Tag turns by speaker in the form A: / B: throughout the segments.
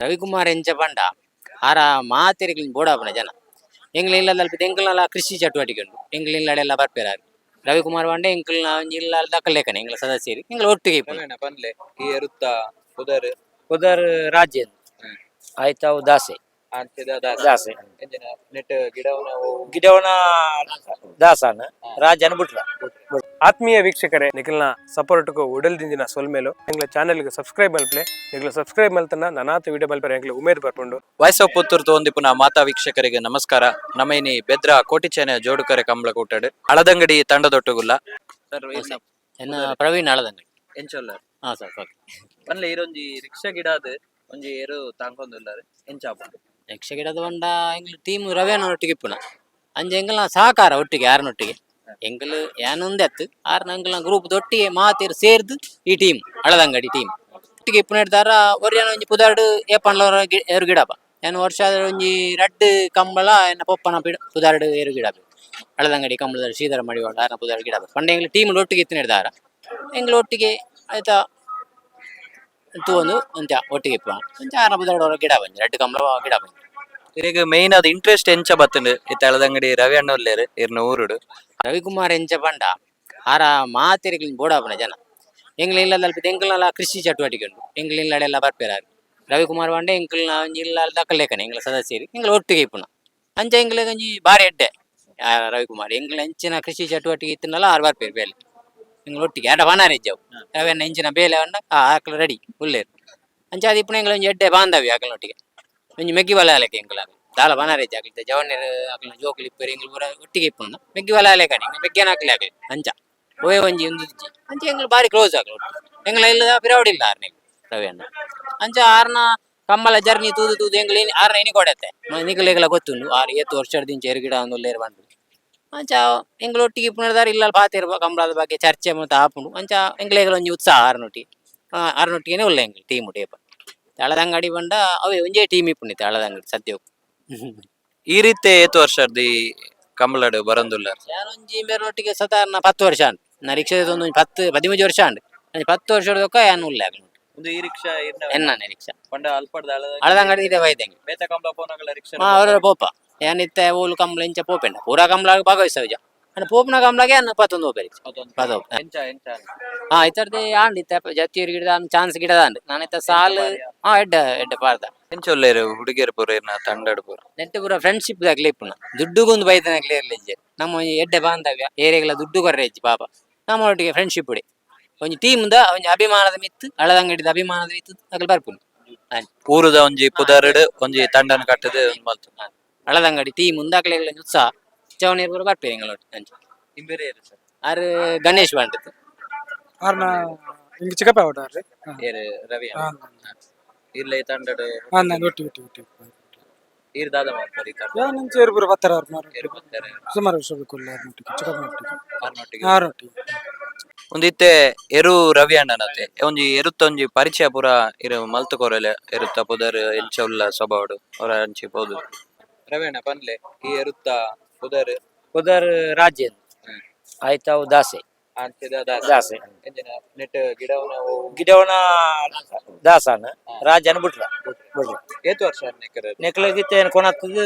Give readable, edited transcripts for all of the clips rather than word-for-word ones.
A: Ravikumar ಎಂಚ ಪಂಡ ಆರ ಮಾತೆರೆಗ್ಲ ಬೋಡಾಪುನ ಜನ. ಎಂಕ್ಲ ಇಲ್ಲದಲ್ಪ ಎಂಕ್ಲಲ ಕೃಷಿ ಚಟುವಟಿಕೆ ಉಂಡು. ಎಂಕ್ಲ ಇಲ್ಲಡೆಲ್ಲ ಬರ್ಪೆರ್. ರವಿಕುಮಾರ್ ಪಂಡ ಎಂಕ್ಲ್ನ ಒಂಜಿ ಇಲ್ಲಲ್ ದಕ್ಕಲೇಕನೆ. ಎಂಕ್ಲ ಸದಸ್ಯರು ಎಂಕ್ಲ ಒಟ್ಟಿಗೆ ಇಪ್ಪುನ.
B: ಪ್ರವೀಣ, ಪನ್ಲೆ, ಈ ಎರುತ್ತ ಪುದರ್?
C: ಪುದರ್ ರಾಜೇಂದ್ರ. ಆಯ್ತು, ಅವು ದಾಸೆ.
B: ಅಂಚದ ದಾಸ?
C: ದಾಸೆ.
B: ಎಂಚಿನ ನೆಟ್ ಗಿಡವನ?
C: ಗಿಡವನ ದಾಸನ ರಾಜನ ಬಿಟ್ರ.
D: ಆತ್ಮೀಯ ವೀಕ್ಷಕರೇ, ನಿಖಲ್ನ ಸಪೋರ್ಟ್ಗೂ ಉಡಲ್ ದಿಂಜಿನ ಸೊಲ್ಮೇಲು. ಎಂಗ್ಲ ಚಾನೆಲ್ಗೆ ಸಬ್ಸ್ಕ್ರೈಬ್ ಮಲ್ಪ್ಲೆ. ನಿಗ್ಲ ಸಬ್ಸ್ಕ್ರೈಬ್ ಮಲ್ತನ ನನಾತ್ ವಿಡಿಯೋ ಮಲ್ಪರೆ ಎಂಕ್ಲ ಉಮೇದ್ ಬರ್ಪುಂಡು.
B: ವಾಯ್ಸ್ ಆಫ್ ಪುತ್ತೂರು ತೋಂದಿಪುನ ಮಾತಾ ವೀಕ್ಷಕರಿಗೆ ನಮಸ್ಕಾರ. ನಮ್ಮ ಇನಿ ಬೆದ್ರ ಕೋಟಿಚೇನೆ ಜೋಡುಕರೆ ಕಂಬಳ ಕೂಟಡ್ ಅಳದಂಗಡಿ ತಂಡದೊಟ್ಟುಗುಲ್ಲ ಸರ್.
A: ಎನ್ನ ಪ್ರವೀಣ್ ಅಳದಂಗಡಿ.
B: ಎಂಚೊಲ್ಲ?
A: ಹಾ ಸರ್, ಓಕೆ.
B: ಪನ್ಲೆ, ಇರೊಂಜಿ ರಿಕ್ಷಾ ಗಿಡಾದ್ ಒಂಜಿ ಏರು ತಾಂಕೊಂದುಲ್ಲಾರ್, ಎಂಚ ಆಪುಂಡು?
A: ಯಕ್ಷ ಗಿಡದ ಪಂಡ ಎಂಕ್ಲ ಟೀಮ್ ರವ್ಯಾನ ಒಟ್ಟಿಗೆ ಇಪ್ಪುನ. ಅಂಚ ಎಂಕಲ್ನ ಸಹಕಾರ ಒಟ್ಟಿಗೆ ಯಾರನೊಟ್ಟಿಗೆ ಎಂಕಲ್ ಯಾನೊಂದೇ ಅತ್ತು ಆರ್ನ ಎಂಕಲ್ನ ಗ್ರೂಪ್ ದೊಟ್ಟಿಗೆ ಮಾತೆರ್ ಸೇರ್ದು ಈ ಟೀಮ್, ಅಳದಂಗಡಿ ಟೀಮ್ ಒಟ್ಟಿಗೆ ಇಪ್ಪುನ ಹಿಡ್ದಾರ. ಒರಿಯನ ಒಂಜಿ ಪುದಾರ್ಡ್ ಏಪನ್ಲ ಏರು ಗಿಡಪ. ಏನು ವರ್ಷ ಆದ್ರೆ ಒಂಜಿ ರಡ್ಡ್ ಕಂಬಳ ಎನ್ನ ಪೊಪ್ಪನ ಪಿಡ ಪುದಾರ್ಡ್ ಏರು ಗಿಡಪ. ಅಳದಂಗಡಿ ಕಂಬಳದ ಶ್ರೀಧರ ಮಡಿವಾಳ ಆರ್ನ ಪುದಾರ್ಡ್ ಗಿಡಪ ಪಂಡ ಎಂಕ್ಲ ಟೀಮ್ ಒಟ್ಟಿಗೆ ಇತ್ತಿನ ಹಿಡ್ದಾರ. ಎಂಕ್ಲ ಒಟ್ಟಿಗೆ ಆಯ್ತಾ ತೂವೊಂದು ಒಂಚ ಒಟ್ಟಿಗೆ ಇಪ್ಪುನ. ಒಂಚ ಆರ್ನ ಪುದಾರ್ಡ್ ಅವರ ಗಿಡ ಬಂಜಿ ರಡ್ಡ್ ಕಂಬಳ ಗಿಡ ಬಂಜಿ.
B: ಇರೆಗ್ ಮೇನ್ ಆದ್ ಇಂಟ್ರೆಸ್ಟ್ ಎಂಚ ಬತ್ತುಂಡು? ಇತ್ತೆ ಅಳದಂಗಡಿ ರವಿ ಅಣ್ಣ ಉಲ್ಲೇರ್ ಇರ್ನ ಊರುಡು.
A: ರವಿಕುಮಾರ್ ಎಂಚ ಪಂಡ ಆರ ಮಾತೆರೆಗ್ಲ ಬೋಡಾಪುನ ಜನ. ಎಂಕ್ಲ ಇಲ್ಲದಲ್ಪ ಎಂಕ್ಲಲ ಕೃಷಿ ಚಟುವಟಿಕೆ ಉಂಡು. ಎಂಕ್ಲ ಇಲ್ಲಡೆಲ್ಲ ಬರ್ಪೆರ್. ರವಿಕುಮಾರ್ ಪಂಡ ಎಂಕ್ಲ್ನ ಒಂಜಿ ಇಲ್ಲಲ್ ದಕ್ಕಲೇಕನೆ. ಎಂಕ್ಲ ಸದಸ್ಯರು ಎಂಕ್ಲ ಒಟ್ಟಿಗೆ ಇಪ್ಪುನ. ಅಂಚ ಎಂಕ್ಲೆಗ್ ಒಂಜಿ ಬಾರಿ ಎಡ್ಡೆ ಆ ರವಿಕುಮಾರ್. ಎಂಕ್ಲ ಎಂಚಿನ ಕೃಷಿ ಚಟುವಟಿಕೆ ಇತ್ತಿನಲ ಆರ್ ಬರ್ಪೆರ್ ಬೇಲೆ. ಎಂಕ್ಲ ಒಟ್ಟಿಗೆ ಆಡ ಪನಾರ ಇಜ್ಜವು. ರವಿಯನ್ನ ಎಂಚಿನ ಬೇಲೆ ಪಂಡ ಆ ಆಕ್ಲ ರೆಡಿ ಉಲ್ಲೇರ್. ಅಂಚ ಆದಿಪ್ಪುನ ಎಂಕ್ಲ ಒಂಜಿ ಎಡ್ಡೆ ಬಾಂಧವ್ಯ ಅಕಲ್ನೊಟ್ಟಿಗೆ. ಒಂಜಿ ಮೆಗ್ಗಿ ಬಲ ಎಂಕ್ಲ ದಾಲ ಪನಾರ ಇಜ್ಜಿ. ಅಕ್ಲ ಜವಣ್ಯರು ಅಕ್ಲ್ನ ಜೋಕುಲು ಇಪ್ಪೆರ್. ಎಂಕ್ಲ ಪೂರ ಒಟ್ಟಿಗೆ ಇಪ್ಪುನ. ಮೆಗ್ಗಿ ಬಲ ಲೆಕ್ಕನೆ ಮೆಗ್ಗೆನ ಅಕ್ಲೆ ಅಕ್ಲೆ ಅಂಚ ಒಯ್ ಒಂಜಿ ಉಂದು ಇಜ್ಜಿ. ಅಂಚ ಎಂಕ್ಲ ಬಾರಿ ಕ್ಲೋಸ್ ಅಕ್ಲು. ಎಂಕ್ಲ ಇಲ್ಲದ ಪಿರವಡಿ ಇಲ್ಲ ಆರ್ನೆಗ್ ರವಿಯಣ್ಣ. ಅಂಚ ಆರ್ನ ಕಂಬಳ ಜರ್ನಿ ತೂದು ತೂದು ಎಂಕ್ಲ ಆರ್ನ ಇನಿ ಕೊಡತ್ತೆ ನಿಕಲೆಗ್ಲ ಗೊತ್ತುಂಡು ಆರ್ ಏತ್ ವರ್ಷದಿಂಚ ಎರು ಗಿಡ ಒಂದು ಉಲ್ಲೇರ್ ಪಂಡುದು. ಅಂಚ ಎಂಕ್ಲ ಒಟ್ಟಿಗೆ ಇಪ್ಪುನದಾರ. ಇಲ್ಲ ಪಾತೆರ್ ಕಂಬಳದ ಬಗ್ಗೆ ಚರ್ಚೆ ಮತ್ತೆ ಆಪುಂಡು. ಅಂಚ ಎಂಕ್ಲೆಗ್ಲ ಒಂಜಿ ಉತ್ಸಾಹ ಆರ್ನೊಟ್ಟಿಗೆ. ಆರ್ನೊಟ್ಟಿಗೆನೆ ಉಲ್ಲ ಎಂಕ್ಲ ಟೀಮ್ ಟೇಪ. ತಳದಂಗಡಿ ಪಂಡ ಅವೇ ಒಂಜೇ ಟೀಮ್ ಇಪ್ಪುಂಡು ತಳದಂಗಡಿ ಸದ್ಯಕ್ಕೆ.
B: ಈ ರೀತಿ ಏತ್ ವರ್ಷರ್ದ್ ಈ ಕಂಬಳಡ್ ಬರಂದುಲ್ಲಾರ್?
A: ಯಾನೊಂಜಿ ಮೇರ್ನೊಟ್ಟಿಗೆ ಸಾಧಾರಣ 10 ವರ್ಷ ಆಂಡ್. ನಾ ರಿಕ್ಷಾ ಒಂದು 10 13 ವರ್ಷ ಆಂಡ್. ಅಂಚ 10 ವರ್ಷದೊಕ್ಕ ಯಾನ್ ಉಲ್ಲೆ ಅಕ್ಲ್ನೊಟ್ಟಿಗೆ.
B: ಒಂದು ಈ ರಿಕ್ಷಾ?
A: ಎನ್ನನೆ ರಿಕ್ಷಾ.
B: ಪಂಡ ಅಲ್ಪಡ್ದ?
A: ಅಳದಂಗಡಿ ಇದೆ ಬೈದಂಗೆ.
B: ಬೇತೆ ಕಂಬಳ ಪೋನಗಳ ರಿಕ್ಷಾ?
A: ಹಾ, ಅವರ ಪೋಪ. ಯಾನಿತ್ತೆ ಓಲು ಕಂಬಳ ಇಂಚ ಪೋಪೆಂಡ ಪೂರಾ ಕಂಬಳ ಭಾಗವಹಿಸವುಜ. ಅಂಡ ಪೋಪುನ ಕಂಬಳಗೆ ಯಾನ್ ಪತ್ತೊಂದು ಪೋಪೆ ರಿಕ್ಷಾ ಪದೋ.
B: ಎಂಚ ಎಂಚ?
A: ಹಾ, ಇತ್ತರ್ದೆ ಆಂಡ್ ಇತ್ತೆ ಜತ್ತಿಯರ್ ಗಿಡದ ಚಾನ್ಸ್ ಗಿಡದ ಆಂಡ್. ನಾನಿತ್ತ ಸಾಲ್ ಹಾ, ಎಡ್ಡೆ ಎಡ್ಡೆ ಪಾರ್ದ.
B: ಎಂಚ ಉಲ್ಲೇರು ಹುಡುಗಿಯರು ಪೂರ ಇರ್ನ ತಂಡಡ್ ಪೂರ?
A: ನೆಟ್ಟ್ ಪೂರ ಫ್ರೆಂಡ್ಶಿಪ್ ದಾಕ್ಲೆ ಇಪ್ಪುನ. ದುಡ್ಡುಗೊಂದು ಬೈದನಕ್ಲೆ ಇರ್ಲಿ ಇಜ್ಜೆರ್. ನಮ್ಮ ಒಂಜಿ ಎಡ್ಡೆ ಬಾಂಧವ್ಯ. ಏರೆಗ್ಲ ದುಡ್ಡು ಕೊರ್ರೆ ಇಜ್ಜಿ ಪಾಪ. ನಮ್ಮ ಒಟ್ಟಿಗೆ ಫ್ರೆಂಡ್ಶಿಪ್ ಉಡೆ ಒಂಜಿ ಟೀಮ್ ದ ಒಂಜಿ ಅಭಿಮಾನದ ಮಿತ್ತು, ಅಳದಂಗಡಿದ ಅಭಿಮಾನದ ಮಿತ್ತು ಅಕಲ್ ಬರ್ಪುನು.
B: ಊರುದ ಒಂಜಿ ಪುದರ್ಡ್ ಒಂಜಿ ತಂಡನ್ ಕಟ್ಟದ್ ಮಲ್ತು.
A: ಅಳದಂಗಡಿ ಟೀಮ್ ಉಂದಾಕ್ಲೆ ಒಂಜಿ ಉತ್ಸಾಹ ಚವನೀರ್ ಪೂರ ಬರ್ಪೇರು ಎಂಗಳೊಟ್ಟು ಅಂಚ.
B: ಇಂಬೇರೆ ಸರ್?
A: ಆರ್ ಗಣೇಶ್ ಬಂಟದ್ದು.
E: ಆರ್ನ ಹಿಂಗೆ ಚಿಕ್ಕಪ್ಪ ಅವಟಾರ್ರಿ.
B: ಏರು ರವಿ ಇರ್ಲೆ ತಂಡಡ್?
E: ಹಾಂ, ನಾನು ಒಟ್ಟಿ ಒಟ್ಟಿ ಒಟ್ಟಿ.
B: ಈರ್ ದಾದ ಮಾಡ್ತಾರೆ ಈ ತಂಡ?
E: ಯಾನ್ ಇಂಚ ಪೂರ ಬತ್ತರ ಅವ್ರು.
B: ಏರು ಬರ್ತಾರೆ?
E: ಸುಮಾರು ವರ್ಷ ಬೇಕು ಆರ್ನೊಟ್ಟಿಗೆ, ಚಿಕ್ಕಪ್ಪನೊಟ್ಟಿಗೆ.
B: ಆರ್ನೊಟ್ಟಿಗೆ?
E: ಆರೊಟ್ಟಿಗೆ.
B: ಒಂದು ಇತ್ತೆ ಎರು ರವಿ ಅಣ್ಣನತೆ ಒಂಜಿ ಎರುತ್ತ ಒಂಜಿ ಪರಿಚಯ ಪೂರ ಇರು ಮಲ್ತು ಕೊರಲೆ. ಎರುತ್ತ ಪುದರ್, ಎಂಚ ಉಲ್ಲ ಸ್ವಭಾವಡು ಅವರ ಅಂಚಿ ಪೋದು. ರವಿ ಅಣ್ಣ, ಪನ್ಲೆ, ಈ ಎರುತ್ತ ಪುದರ್?
C: ಪುದರ್ ರಾಜೇಂದ್ರ. ಆಯ್ತು, ಅವು ದಾಸೆ.
B: ಅಂಚದ ದಾಸ?
C: ದಾಸೆ.
B: ಎಂಚಿನ ನೆಟ್ ಗಿಡವನ?
C: ಗಿಡವನ ದಾಸನ ರಾಜನ ಬಿಟ್ರ ಬಿಟ್ರ.
B: ಏತ್ ವರ್ಷ ನೆಕ್ಕರೆ?
C: ನೆಕ್ಲಗಿತ್ತೆ ಕೊನತ್ತದು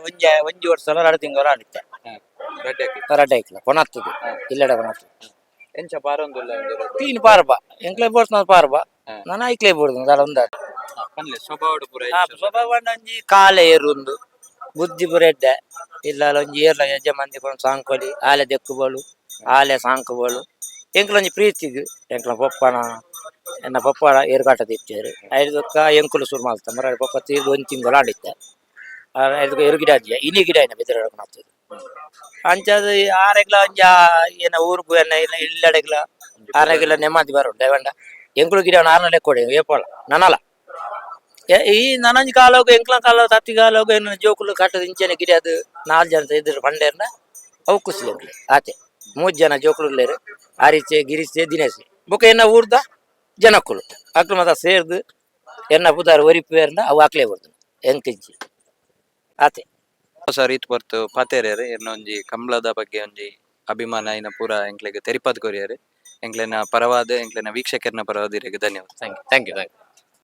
C: ಒಂಜಿ ಒಂಜಿ ವರ್ಷ 2 ತಿಂಗಳು ಆಡಿತ್ತೆ.
B: ರಡ್ಡೆ ಹಾಕಿ?
C: ರಡ್ಡೆ ಐಕ್ಲ ಕೊನತ್ತದು ಇಲ್ಲಡ ಕೊನತ್ತದು.
B: ಎಂಚ ಪಾರೊಂದುಲ್ಲ ಒಂಜಿ ರಡ್ಡೆ?
C: ತೀನ್ ಪಾರ್ಬ ಎಂಕ್ಲೆ ಬೋಡ್ಸ್ ಪಾರ್ಬ. ನಾನು ಐಕ್ಲೆ ಬೋಡ್ದು ದಾಲ ಒಂದ.
B: ಪನ್ಲೆ, ಸ್ವಭಾವಡು ಪೂರ ಎಂಚ?
C: ಸ್ವಭಾವ ಒಂಜಿ ಕಾಲ ಏರುಂದು ಬುದ್ಧಿ ಪೂರ ಎಡ್ಡೆ ಇಲ್ಲ. ಒಂಜಿ ಏರ್ಲ ಯಜಮಾನ್ದಿ ಕೊಡು ಸಾಂಕೊಲಿ ಆಲೆ ದೆಕ್ಕುಬೋಳು ಆಲೆ ಸಾಂಕುಬೋಳು. ಎಂಕ್ಲ ಒಂಜಿ ಪ್ರೀತಿಗ್ ಎಂಕ್ಲ ಪೊಪ್ಪನ ಎನ್ನ ಪೊಪ್ಪ ಏರುಗಾಟ ತಿತ್ತೇರು. ಐದಕ್ಕ ಎಂಕುಲು ಶುರು ಮಲ್ತ ಮರ. ಪೊಪ್ಪ ತೀರ್ದು ಒಂದು ತಿಂಗಳು ಆಡಿತ್ತೆ. ಐದಕ್ಕೆ ಎರು ಗಿಡ ಅಜ್ಜಿ ಇನಿ ಗಿಡ ಏನ ಬೆದ್ರ ಆಗ್ತದೆ. ಅಂಚಾದ ಆರೆಗ್ಲ ಒಂಜಿ ಏನ ಊರುಗು ಏನ ಇಲ್ಲ ಇಲ್ಲಡೆಗ್ಲ ಆರೆಗ್ಲ ನೆಮ್ಮದಿ ಬರುಂಡು. ದಯವಂಡ ಎಂಕುಲು ಗಿಡ ಆರ್ನಲೆ ಕೊಡಿ ಏಪೋಳ ನನಲ ಈ ನನಂಜಿ ಕಾಲೋಗು ಎಂಕ್ಲ ಕಾಲ ತತ್ತಿ ಕಾಲೋಗು ಏನ ಜೋಕುಲು ಕಟ್ಟದ ಇಂಚನೆ ಗಿಡ. ಅದು ನಾಲ್ ಜನ ಇದ್ರ ಪಂಡೇರ್ನ ಅವು ಖುಷಿ ಎಂಕ್ಲೆ ಆತೆ. ಮೂರು ಜನ ಜೋಕುಲು ಉಲ್ಲೇರು, ಆರಿಚೆ, ಗಿರಿಚೆ, ದಿನೇಶ್. ಬೊಕ ಎನ್ನ ಊರ್ದ ಜನಕ್ಕುಲು ಅಕ್ಲು ಮತ ಸೇರ್ದು ಎನ್ನ ಪುದಾರ್ ಒರಿಪೇರ್ನ ಅವು ಆಕ್ಲೇ ಬರ್ತದೆ ಎಂಕಿಂಚಿ ಆತೆ.
B: ಸರ್, ಈತ್ ಪೊರ್ತು ಪಾತೆರ್ಯರ್. ಎನ್ನ ಒಂಜಿ ಕಂಬ್ಳದ ಬಗ್ಗೆ ಒಂಜಿ ಅಭಿಮಾನ ಇನ ಪೂರ ಎಂಕ್ಲೆಗ್ ತೆರಿಪಾದ್ ಕೊರಿಯರ್. ಎಂಕ್ಲೆನ ಪರವಾದ, ಎಂಕ್ಲೆನ ವೀಕ್ಷಕರ್ನ ಪರವಾದ ಇರೆಗ್ ಧನ್ಯವಾದ.
A: Thank you, thank you, thank you.